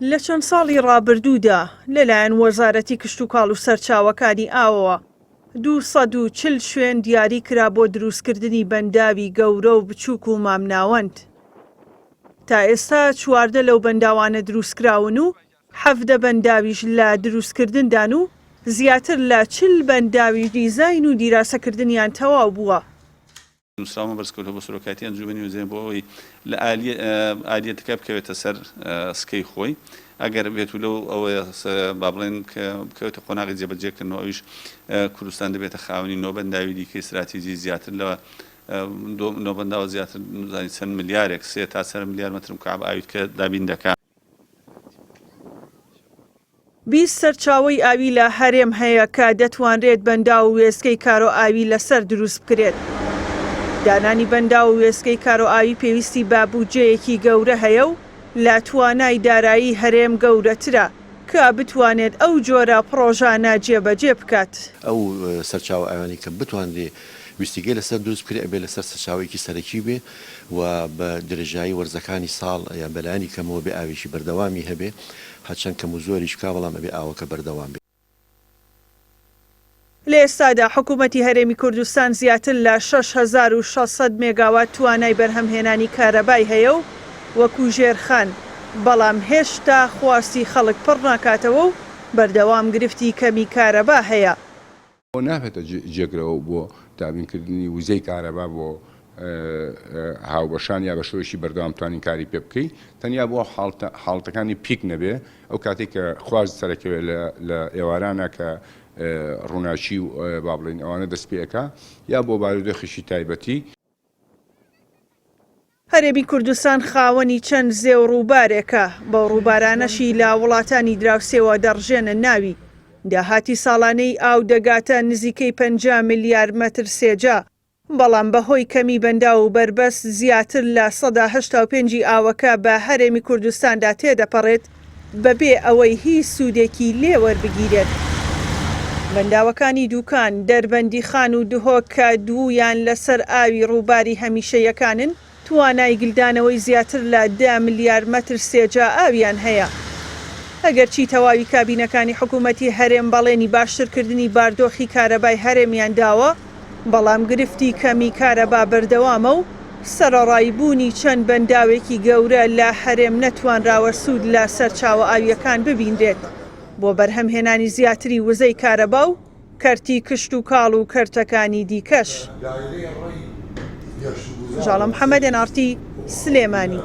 لە چەند ساڵی ڕابردوودا لەلایەن وەزارەتی کشتوکاڵ و سەرچاوەکانی ئاوەوە 240 شوێن دیاری کرا بۆ دروستکردنی بەنداوی گەورە و بچووک و مامناوەند. تا ئێستا 14 لەو بەنداوانە دروستکراون و 17 بەنداویش لە دروستکردندان و زیاتر لە 40 بەنداویش دیزاین و دیراسەکردنیان تەواو بووە. نووسراومان بەرزکردووە بۆ سەرۆکایەتی ئەنجوومەنی وەزیران بۆ ئەوەی لە ئالیەتەکە بکەوێتە سەر سکەی خۆی ئەگەر بێت و لەو ئەوەیە با بڵێن بکەوێتە قۆناغی جێبەجێکردنەوە ئەویش کوردستان دەبێتە خاوەنی نۆبەنداوی دیکەی ستراتیجی زیاتر لە نۆبەنداوە زیاتر نزانی چەند ملیارێک سێ تا چەند ملیار مەتر مکعب ئاویت کە دابین دەکات. 20 سەرچاوەی ئاوی لە هەرێم هەیە کە دەتوانرێت بەنداو و وێستگەی کارۆئاوی لەسەر دروست بکرێت. دانانی بەنداو و وێستگەی کارۆئاوی پێویستی بە بودجەیەکی گەورە هەیە و لە توانای دارایی هەرێم گەورەترە کە بتوانێت ئەو جۆرە پڕۆژانە جێبەجێ بکات. ئەو سەرچاوە ئاویانەی کە بتوانرێ ویستگەی لەسەر دروست بکرێ ئەبێ لەسەر سەرچاوەیەکی سەرەکی بێ و بە درێژایی وەرزەکانی ساڵ یان بەلایەنی کەمەوە بێ ئاوێکی بەردەوامی هەبێ هەرچەند کەم و زۆریش بکا بەڵام ئەبێ ئاوەکە بەردەوام بێ. لە ئێستادا حکوومەتی هەرێمی کوردستان زیاتر لە 6600 مێگاوات توانای بەرهەمهێنانی کارەبای هەیە و وەکو ژێرخان، بەڵام هێشتا خواستی خەڵک پڕ ناکاتەوە و بەردەوام گرفتی کەمی کارەبا هەیە. بۆ نابێتە جێگرەوە بۆ دابینکردنی وزەی کارەبا بۆ هاوبەشان یا بە شێوەیەکی بەردەوام توانین کاری پێ بکەی تەنیا بۆ حاڵەتەکانی پیک نەبێ ئەو کاتێک کە خواست سەرەکەوێت لە ئێوارانە کە ڕووناکی و با بڵێین ئەوانە دەست پێ ئەکا یا بۆ بارودۆخێکی تایبەتی. هەرێمی کوردستان خاوەنی چەند زێ و ڕووبارێکە، بەو ڕووبارانەشی لە وڵاتانی دراوسێوە دەڕژێنە ناوی، داهاتی ساڵانەی ئاو دەگاتە نزیکەی 50 ملیار مەتر سێجا، بەڵام بەهۆی کەمی بەنداو و بەربەست زیاتر لە 85% ی ئاوەکە بە هەرێمی کوردستاندا تێدەپەڕێت بەبێ ئەوەی هیچ سوودێکی لێ وەربگیرێت. بەنداوەکانی دووکان، دەربەندیخان و دهۆک کە دوویان لەسەر ئاوی ڕووباری هەمیشەیەکانن، توانای گلدانەوەی زیاتر لە دە ملیار مەتر سێجا ئاویان هەیە. ئەگەرچی تەواوی کابینەکانی حکوومەتی هەرێم بەڵێنی باشترکردنی باردۆخی کارەبای هەرێمیان داوە، بەڵام گرفتی کەمی کارەبا بەردەوامە و سەرەڕای بوونی چەند بەنداوێکی گەورە لە هەرێم نەتوانراوە سوود لە سەرچاوە ئاوییەکان ببینرێت بۆ بەرهەمهێنانی زیاتری وزەی کارەبا و کەرتی کشتوکاڵ و کەرتەکانی دیکەش. ژاڵە محەمەد، ئێن ئاڕ تی، سلێمانی.